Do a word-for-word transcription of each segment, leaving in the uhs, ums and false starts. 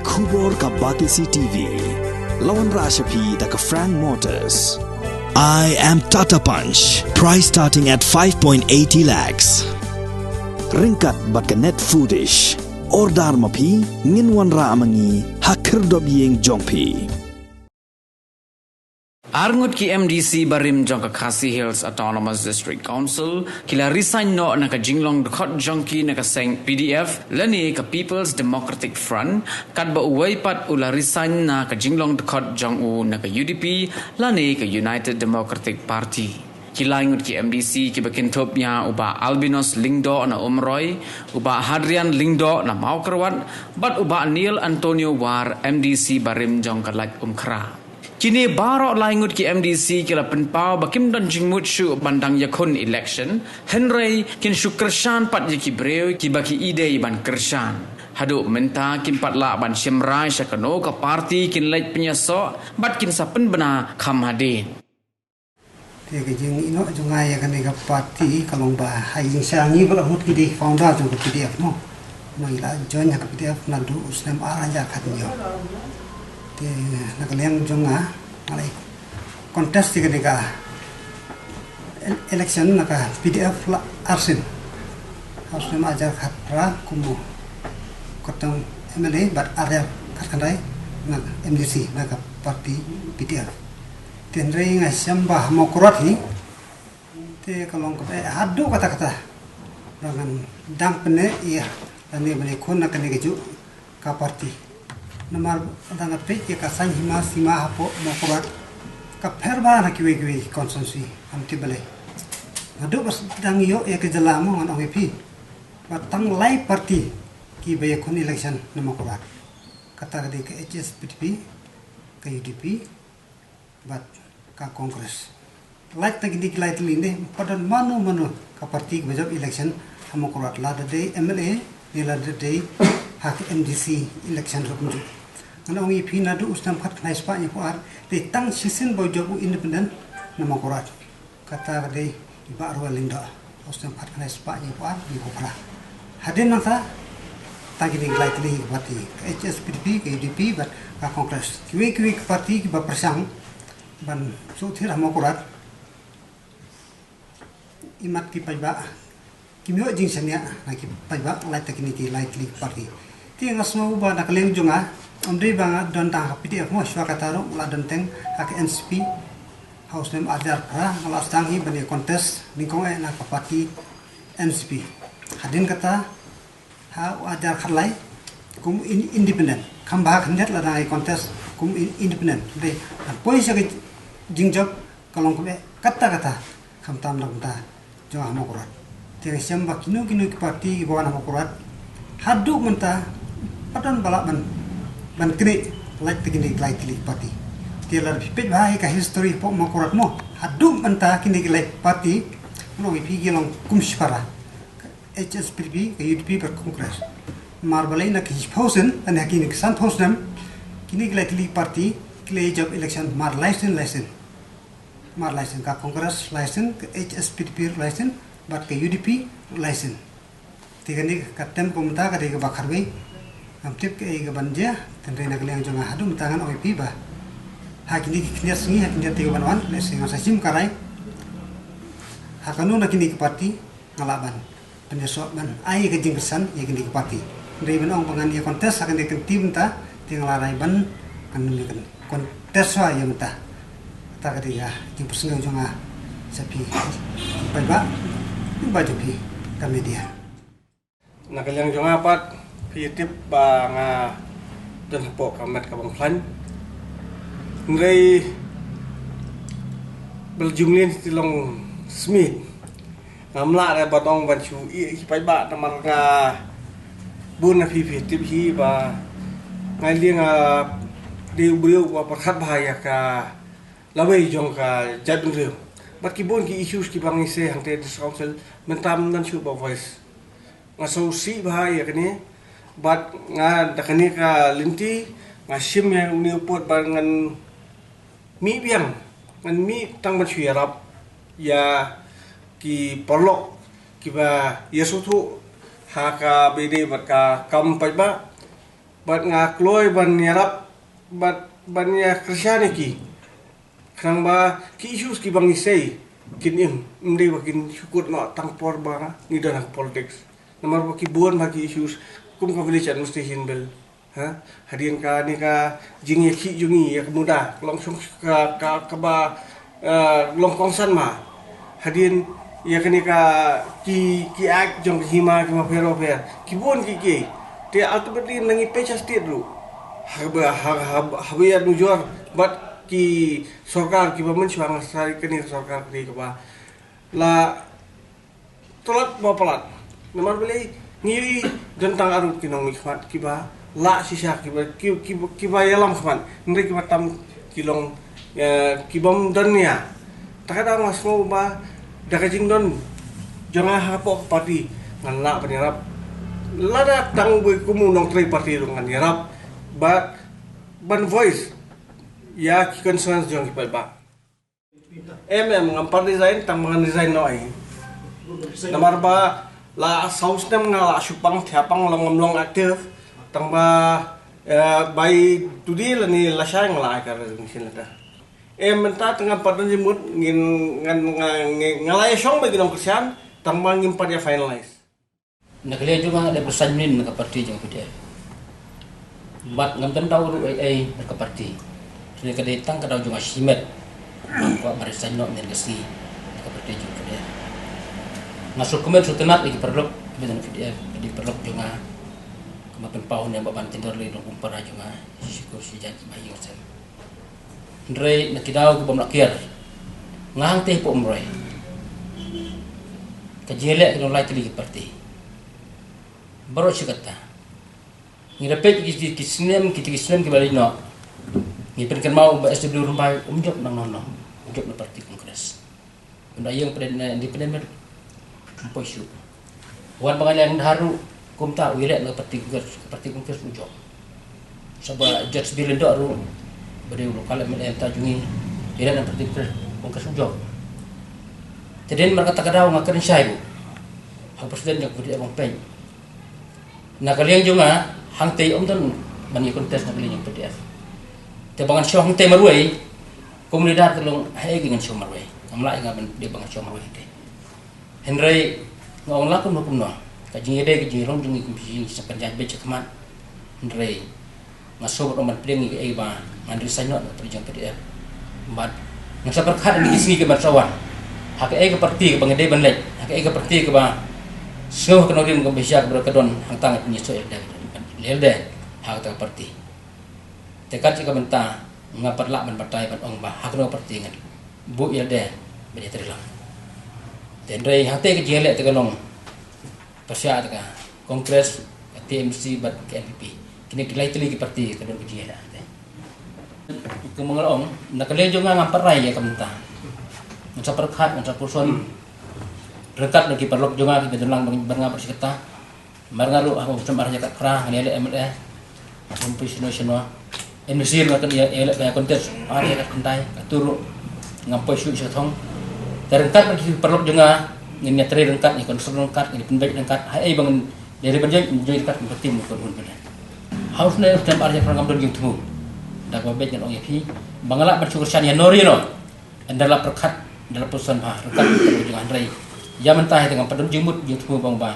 Khubor ka Batesi T V. La wanrah sha phi da ka Frank Motors. I am Tata Punch. Price starting at five point eighty lakhs. Ryngkat bad ka Net Foodish. Order ma phi, ngin wanrah ma ngi ha khyrdop ïing jong phi. Ar ngut ki M D C barim jong ka Khasi Hills Autonomous District Council ki la resign noh na ka jinglong dkhot jong ki na ka seng P D F lane ka People's Democratic Front, katba uwei pat u la resign na ka jinglong dkhot jong u na ka U D P lane ka United Democratic Party. Ki lai ngut ki M D C kiba kynthup ïa u Bah Albinos Lyngdoh na Umroi, u Bah Hadrian Lyngdoh na Mawkyrwat, bad u Bah Neil Antonio War, M D C barim jong ka Laitumkhrah. Kine baroh lai ngut ki M D C ki la pynpaw ba kim don jingmut shuh ban dang ïakhun election, hynrei kin shu kyrshan pat ïa ki briew kiba ki ïadei ban kyrshan. Haduh mynta kim pat lah ban shim rai sha kano ka party kin leit pynïasoh, bad kin sa pynbna kham hadien. Te ka jingïehnoh jong nga ïa kane ka party ka long ba ha jingshisha ngi ba la mut ki dei founder jong ka P D F mo. Ngi la join ha ka P D F naduh u snem ar hajar khathynñiew. Te na ka liang jong nga, nga la contest ïa kane ka el-, election na ka P D F la arsien. Ha u snem ar hajar khatphra kum u kyrtong M L A bad ar hajar khatkhyndai na M D C na ka party P D F. Te hynrei nga shem ba ha Mawkyrwat hi te ka long kaba eh haduh katta katta ba ngan dang pyneh ïa lane ban ïakhun na kane kajuh ka party. Namar lada nga peit ïa ka saiñ hima sima hapoh Mawkyrwat ka pher bha na kiwei kiwei ki constituency, ngam tip balei. Naduh ba sdang ïoh ïa ka jylla mo, ngan ong ïa phi ba tang lai party kiba ïakhun election na Mawkyrwat. Kata ka dei ka H S P D P, ka U D P bad ka Congress. Lait na kine ki lai tylli ne, ym pat don mano mano ka party kaba jop election ha Mawkyrwat, lada dei M L A ne lada dei ha ka M D C election ruh kumjuh. Ngan ong ïa phi, naduh u snem khatkhyndai spah hynñiewphew ar, dei tang shisien ba u jop u independent na Mawkyrwat. Kata ka dei i Bah Ruwal Lyngdoh, u snem khatkhyndai spah hynñiewphew ar, hynñiewphew phra. Hadien nangta tang kine ki lai tylli ki party, ka H S P D P, ka U D P bad ka Congress. Kiwei kiwei ki party kiba pyrshang ban shu thied ha Mawkyrwat, imat ki paidbah kim ïoh jingshaniah na ki paidbah lait na kine ki lai tylli ki party. Te nga sngew ba na ka liang jong nga, ym dei ba nga don tang ha P D F mo, shuwa kata ruh la don teng ha ka N C P. Ha u snem ar hajar phra nga la sdang hi ban ïa contest nyngkong eh na ka party N C P. Hadien kata ha u ar hajar khatlai kum in-, independent. Kham bha khyndiat la dang ïa contest kum in-, independent. Dei ban poi sha ka jingjop ka long kaba eh katta katta, khamtam na ka bynta jong nga ha Mawkyrwat. Te nga shem ba kino kino ki party kiba wan ha Mawkyrwat haduh mynta pat don ba lah ban, ban knieh lait na kine ki lai tylli ki party. Te lada phi peit bha ïa ka history hapoh Mawkyrwat mo, haduh mynta kine ki lai party, ngan ong ïa phi, ki long kum shipara. Ka H S P D P, ka U D P bad ka Congress. Namar balei, na ki shiphew sien, lane ha kine ki sanphew snem, kine ki lai tylli ki party ki la ïa jop election mar lai sien lai sien. Mar lai sien, ka Congress lai sien, ka H S P D P lai sien, bad ka U D P lai sien. Te kane ka term kumta ka dei kaba khatwei. Ngam tip kaei kaban jia, hynrei na ka liang jong nga haduh mynta ngan ong ïa phi ba ha kine ki khyndiat sngi, ha khyndiat te kaban wan, lehse ngan sa shim ka rai ha kano na kine ki party nga lah ban pynïasoh ban ai ka jingkyrshan ïa kine ki party. Hynrei ban ong ba ngan ïa contest ha kane ka kynti mynta, te nga la rai ban, ngan ym ïa contest shuwa ïa mynta. Kata ka dei ka jingpyrsngew jong nga sha phi paidbah, lyngba jong phi ka media. Na ka liang jong nga pat, phi tip ba nga don hapoh ka met ka bym khlaiñ. Hynrei ba la ju mlien te long smiej. Ngam lah re ba dang ban shu ïeh ïa ki paidbah namar nga, bun na phi phi tip hi ba nga liang, ah, dei u briew ba pyrkhat bha ïa ka lawei jong ka jaitbynriew. Bad ki bun ki issues kiba ngi seh hangtei District Council mynta ym don shuh ba voice. Nga sngewsih bha ïa kane, bad nga da kane ka lynti nga shim ïa une u pud ba ngan mih biang, ngan mih tang ban shu ïarap ïa ki paralok kiba ïasngewthuh ha kaba ïadei bad ka kam paidbah. Bad nga kloi ban ïarap, bad ban ïa kyrshan ïa ki. Khnang ba ki issues kiba ngi sei kin im, ym dei ba kin shu kut noh tang por ba ngi don ha politics. Namar ba ki bun bha ki issues kum ka Village Administration Bill. Ha? Hadien kane ka jingïakhih jong ngi ïa ka MUDA, ka long shong ka, ka, kaba, eh, long kongsan ma. Hadien ïa kane ka ki, ki act jong ka hima kiba pher ba pher. Ki bun ki ki. Te ultimately na ngi pyrshah state ruh. Haba, ha, ha, haba ïa nujor bad ki sorkar kiba mynshuwa, nga sa kane ka sorkar kane kaba la tlot ba palat. Namar balei ngi don tang arngut ki nongmihkhmat kiba lah shisha, kiba, ki, kiba, kiba ïalam khmat. Hynrei kiba tam ki long, eh, kibym don nia. Ta ka daw nga sngew ba da ka jingdon jong nga hapoh ka party ngan lah ban ïarap. Lada tang ba kum u nongtrei party ruh ngan ïarap. Bad ban voice ïa ki concerns jong ki paidbah. Em, em, ngam pat resign, tang ba ngan resign noh ei. Namar ba la saw snem nga la shu pang, thiah pang, long ngam long active. Tang ba, eh, by today lane lashai nga la ai ka resignation letter. Em, mynta tang ngam pat don jingmut, ngin, ngan, nga, ngi, nga la ïa shong bad ki nongkyrshan, tang ba ngim pat ïa finalize. Na ka liang jong nga nga dep resign mynnin na ka party jong P D F. Bad ngam don daw ruh ei ei na ka party. Te ka dei tang ka daw jong nga shimet. Nga kwah ban resign noh mynnin ka sngi na ka party jong P D F. Nga sngewkmen sngewtynnat ïa ki paralok kiba don ha P D F, ki paralok jong nga. Kumba pynpaw ne ba ban tynroi lei long kum para jong nga. Shi kur shi jait ba ïing sem. Hynrei na ki daw kibym lah kiar, nga hangtei hapoh Umroi. Ka jingïaleh ka long lai tylli ki party. Baroh shi katta. Ngi da peit ki, ki, ki snem, ki, ki snem kiba la ïeh noh. Ngi pynkynmaw ba S W Rymbai um jop na nongno, um jop na party Congress. Ynda ïeng pdeng, eh, independent met. Ym poi shuh. Wan ba nga leng haru kumta u ïaleh na party Congress, party Congress u jop. Sa ba George B Lyngdoh ruh ba dei u local M L A mynta jong ngi, ïaleh na party Congress u jop. Te dei namar kata ka daw nga kren shai ruh ha president jong ka party Abang Peng. Na ka liang jong nga, hangtei um don ban ïa contest na ka liang jong P D F. Te ba ngan shoh hangtei marwei, kum leader te long haei ngan shoh marwei. Ngam lah ïa nga ban dei ba ngan shoh marwei hangtei. Hynrei nga ong la kumno kumno, ka jingïadei ka jinglong jong ngi kum shi jingïaseng pynjah beit shakhmat. Hynrei nga sngewbha ban pdiang ïa kaei ba ngan resign noh na ka party jong P D F. Bad ngan sa pyrkhat ha kine ki sngi kiban sa wan ha kaei ka party kaba nga dei ban leit, ha kaei ka party kaba sngew ha ka nongrim kaba shisha kaba ka don hangta, ngan pynïasoh ïa lade, ïa lade ha kata ka party. Te kat ïa ka mynta ngam pat lah ban batai ban ong ba ha kano ka party ngan buh ïa lade ban ïatrei lang. Te hynrei hangtei ka jingïaleh te ka long pyrshah te ka Congress, ka T M C bad ka N P P. Kine ki lai tylli ki party ka don ka jingïaleh te. Kumba nga la ong, na ka liang jong nga ngam pat rai ïa ka mynta. Ngan sa pyrkhat, ngan sa puson ryngkat na ki paralok jong nga kiba don lang bad nga bad shi katta. Mar nga ruh ha u snem ar hajar khatphra ngan ïaleh M L A. Ngam poi shano shano. M C ruh nga kane ïaleh ka contest ar hajar khatkhyndai, katu ruh ngam poi shuh sha thong. Te ryngkat na ki paralok jong nga ngin ïatrei ryngkat, ngin consult ryngkat, ngin pynbeit ryngkat. Haei ba ngin dei ban jong, jong ryngkat, ngin pyntim, ngin pynhun pynhun. Ha u snem, u snem ar hajar khatphra ngam don jingthmu. Da kaba beit ngan ong ïa phi ba nga lah ban shu kyrshan ïano ïano. Ynda la pyrkhat, ynda la puson bha ryngkat na ki paralok jong nga, hynrei ïa mynta hi te ngam pat don jingmut jingthmu ba ong ba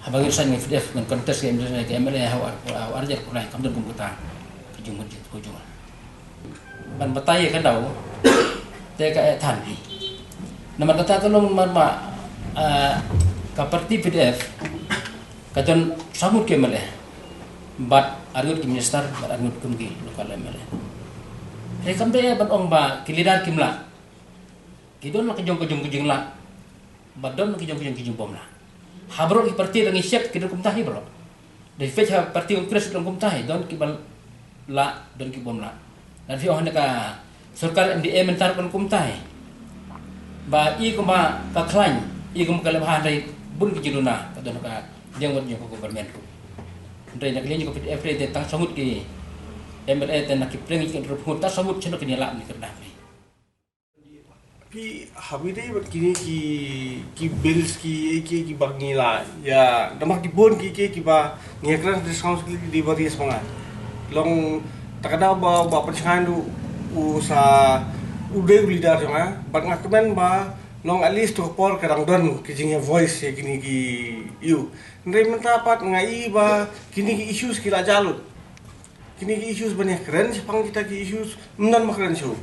haba ngi resign na ka P D F ngan contest ka M L A, ka M L A ha u ar, ha u ar hajar khatphra, kam don kum kata ka jingmut jingthmu jong nga. Ban batai ïa ka daw te ka eh than hi. Namar kata ka long namar ba, ah, ka party P D F ka don saw ngut ki M L A bad arngut ki minister bad arngut kum ki local M L A. Hynrei kam dei ban ong ba ki leader kim lah. Ki don la ka jong ka jong ka jinglah bad don la ka jong ka jong ka jingbymlah. Ha baroh ki party la ngi shet ki don kumta hi baroh. Da phi peit ha party Congress don kumta hi, don kiba lah, don kiba ym lah. Lada phi ong ha kane ka sorkar M D A mynta ruh don kumta hi. Ba i kumba ka khlaiñ, i kumba ka leh bha, hynrei bun ki jingduna ka don ha ka liang wat jong ka government ruh. Hynrei na ka liang jong ka P D F te tang saw ngut ki M L A te na ki pdeng ki ruh ngut, tang saw ngut shano kin ïalah ne kyrdan hi. Phi, haba ïadei bad kine ki, ki bills ki, ki, ki ba ngi la ïa, namar ki bun ki, ki, ki ba ngi kren, district council ki dei ba ris ma nga. Long, ta ka daw ba, ba pynshai ndu u sa, u dei u leader jong nga, bad nga kmen ba long at least to por ka dang don ki jingïa voice ïa kine ki ïa u. Hynrei mynta pat nga i ba kine ki issues ki la jah lut. Kine ki issues ban ïa kren shaphang kita ki issues, ym don ba kren shuh.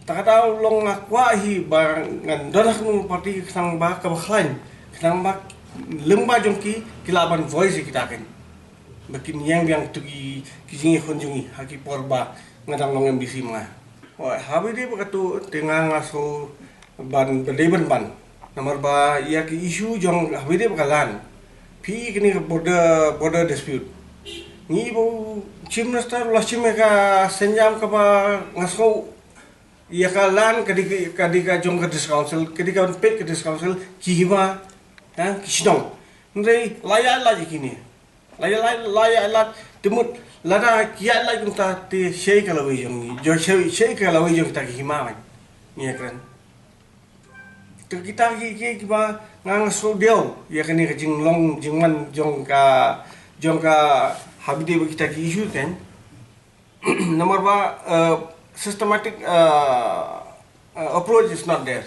Ta ka daw long nga kwah hi ba ngan don ha kano party khnang ba kaba khlaiñ, khnang ba lyngba jong ki, ki lah ban voice ïa kita ken. Ba kin ïeng biang tu ki, ki jingïakhun jong ngi ha ki por ba nga dang long M D C ma nga. Haba ïadei bad katu te nga nga sngew ban, ban dei ban ban. Namar ba ïa ki issue jong haba ïadei bad ka land. Phi i kane ka border, border dispute. Ngi i ba u Chief Minister u la shim ïa ka synjam kaba nga sngew ïa ka land ka dei ka, ka dei ka jong ka District Council, ka dei ka ban peit ka District Council, ki hima, ha, ki shnong. Hynrei la ïa lait ïa kine. La ïa lait, la ïa lait, te mut lada ki ïa lait kumta te shei ka lawei jong ngi, jong shei, shei ka lawei jong kita ki hima ban. Ngi ïa kren. Te kita ki, ki, ki ba nga nga sngew diaw ïa kane ka jinglong jingman jong ka, jong ka haba ïadei bad kita ki issue ken. Namar ba, uh, systematic, uh, uh, approach is not there.